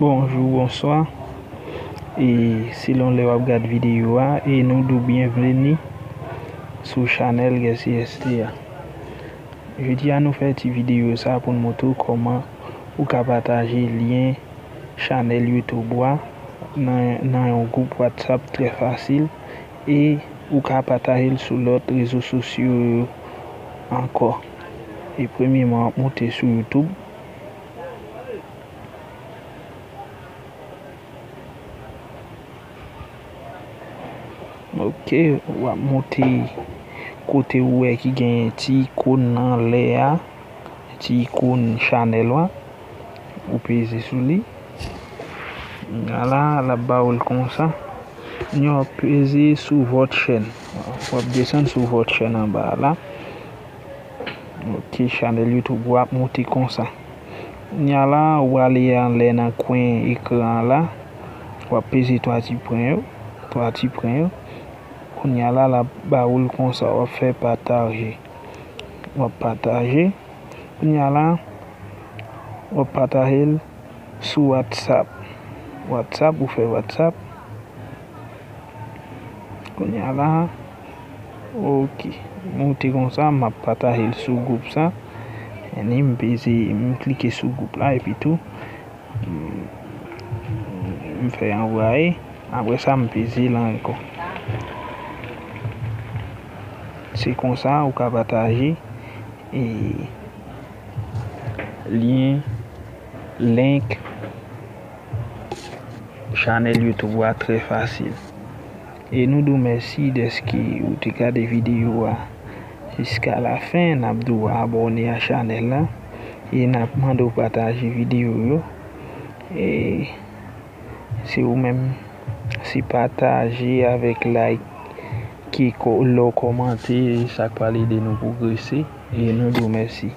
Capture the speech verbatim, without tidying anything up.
Bonjou, bonswa. E selon lè w ap gad videyo a, e nou di w byenveni sou chanèl Guercier S T a. Jodi a, nou fè ti videyo sa pou n montre w kòman ou ka pataje lyen chanèl YouTube ou a nan, nan yon gwoup WhatsApp trè fasil, e ou ka pataje l sou lòt rezo sosyo yo ankò. E premyèman, w ap monte sou YouTube. Ok, w ap monte kote ou wè ki gen ti ikòn nan anlè a, ti ikòn chanèl la. Ou peze sou li. Ala, l ap ba ou l konsa. Kounye a w ap peze sou vòt chèn. W ap desann sou vòt chèn anba a la. Ok, chanèl YouTube ou ap monte konsa. Kounye a la, ou ale anlè nan kwen ekran an la. W ap peze twa ti pwen yo. Twa ti pwen yo. Kounye a la, l ap ba ou l konsa. W ap fè pataje. W ap pataje. Kounye a la, w ap pataje l sou WhatsApp. WhatsApp, ou fè WhatsApp. Kounye a la, ok. Monte konsa, m ap pataje l sou gwoup sa. Anni, m peze, m klike sou gwoup la, epi tou, m, m fè anvwaye. Apre sa, m peze l ankò. Se konsa, ou ka pataje, e, lyen, link, chanèl YouTube ou a trè fasil. E nou di w mèsi dèske ou te gade videyo a jiska la fen. N ap di w abòne a chanèl la. E n ap mande w pataje videyo yo. E se ou menm, se pataje avèk like ki ko-, lè w kòmante, sa k pral ede nou pwogrese. E nou di w mèsi.